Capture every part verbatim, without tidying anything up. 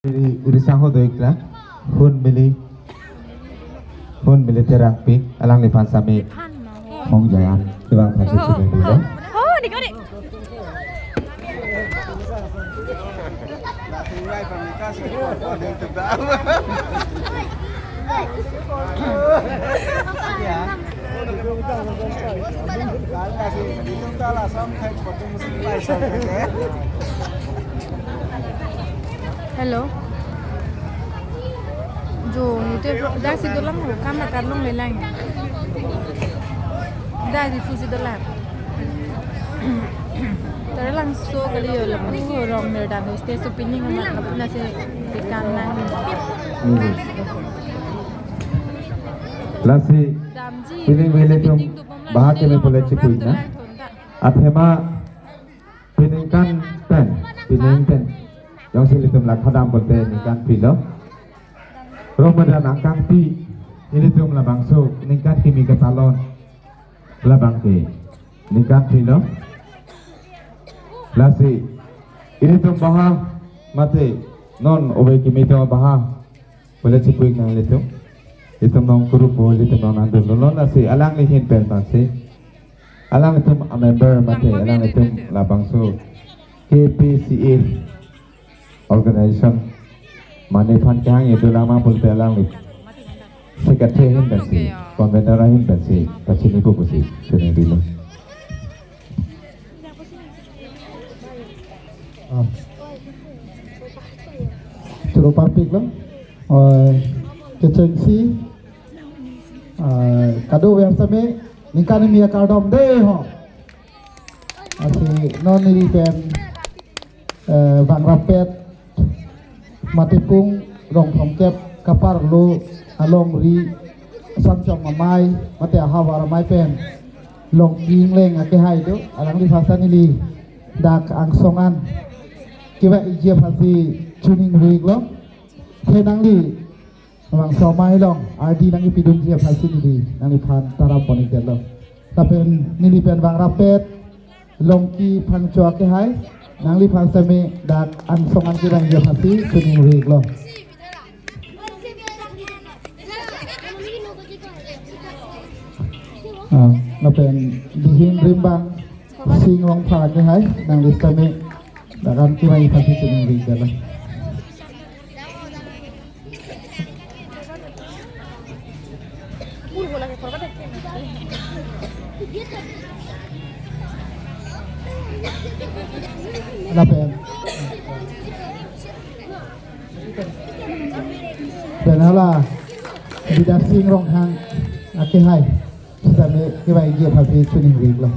Ri, ri sangho do-ik la, Hunmili, Hunmili Terangpi, alangliphan sami, Hong Jayan, kevang aphan si chini dilo. Oh, di kau di. Hello. Jo, ite dak si dolang, kam na karlong lelang. Dak di fu si dolang. Tara langso kali yo lapu rong merdan ho stage opening amat lapu nasi ikan nang. Hmm. Lasi damji pining vele tum meeting tu pom bahak lang keme silo pole program chipui tu na. Lang thonta. Athema peningkan pen, peningkan pen. Jongsi ilitum la khadam pulote ningkan phli lo. Ramadan angkangpi ilitum labangso ningkan kimi ketalon. Labang ke ningkan phli lo. Lasi ilitum baha mate non ove kimi atum baha pole chipui nanglitum. Itum nong group bo ilitum nong nangdun lo, lasi alangli ahin pen pensi alanglitum a member mate alanglitum labangso K P C A organization mane aphan kehang idu lama pulote alangli secretary ahin pensi, convener ahin pensi pachinipo pusi chini dilo. Ah. Choro papik lo. Oh, kechengsi. Ah, kadokave sami ningkan kimi akardom dei ho. Lasi non neli pen, eh, vangrap pet Matipung Rongthomkep kaparlo alongri Samchong Amei mate ahavar amei pen Longki Engleng akehai do, alangliphan si neli dak angsong an kevang-ikji aphan si choningri-ik lo. Athe nangli labangso amei along ardi nangkepidunji aphan si neli nangliphan taram pon-ik det lo. Lapen neli pen vangrap pet Longki Phangcho akehai, nangliphan sami dak angsong an kevang-ikji aphan si choningri-ik lo. Ah, lapen Dihing Rimbang Sing Rongphar akehai, nangli sami dak an kevang-ik aphan si choningri-ik det lo. Lapen. Pen hala Bidya Sing Ronghang akehai sitame kevang-ikji aphan si choningri-ik lo.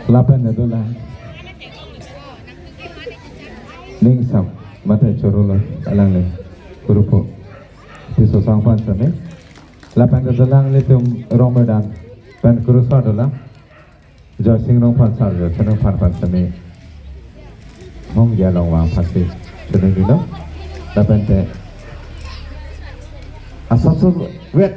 Lapen itu lah. Ningsam mate choro lo alangli group po. Tiso sang aphan sami. Lapen kedalang ilitum rong merdan pen kurusar dolang. Joysing Rongphar sar, Joysing Rongphar aphan sami Hong Jayan along vang aphan si choningri lo. Lapen te asapso wet